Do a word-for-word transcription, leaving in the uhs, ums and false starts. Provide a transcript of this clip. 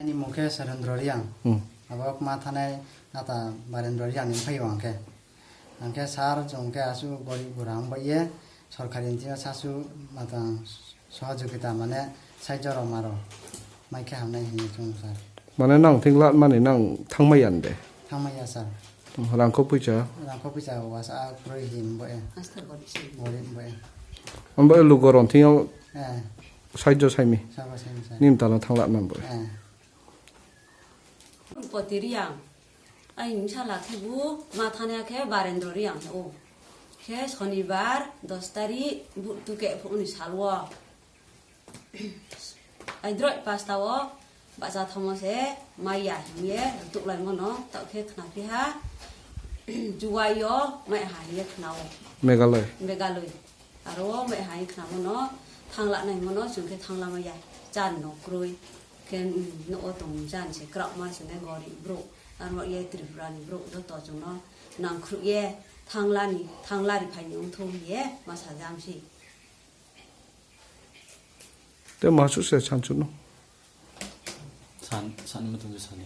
Aini mung khe Surendra Reang. Abo kma thanai ata Barendra Reang ni mphaiyong ang khe. Ang khe sir, chung khe asuh gorib gura ong bai ye, sorkari ni thing yo sasuh matang sohojogita mane saijo rao ma rao mai khe hamnai hing ye chung sir. Mane nang thing latmani nang thanngmai ya de? Thanngmai ya sir. Rangkho poicha? Rangkho poicha wasa kroi him bo e. Gorib bo e. Abo lugo rao thing yo saijo sai mi? Nini mtala thanng latma bo e. Poti Reang. Aini bsala khebu ma thanai khe Barendra Reang ou. Khe Sonibar dos tarikh buhtu kephuh ni sal wo, aidroih pasta wo bahcha thanngmo se mai ya hing ye rtuhlaimo no taoh khe khnaphi ha. Juwai yo mai ha hing ye khna ou. Meghalaya. Aro wo mai ha hing khnamo no, thanngla naimo no chung khe thanngla mai ya. Chá ni no kroi. Khe nouh wo tong chá ni se kraohma se nai gorib brouh. Aro ye Tripura ni brouh joto chung no nangkhruh ye thanngla ri phai ni ongthou hing ye ma sajam se. Te masuh se sanchu no? San, sanma tong je sani.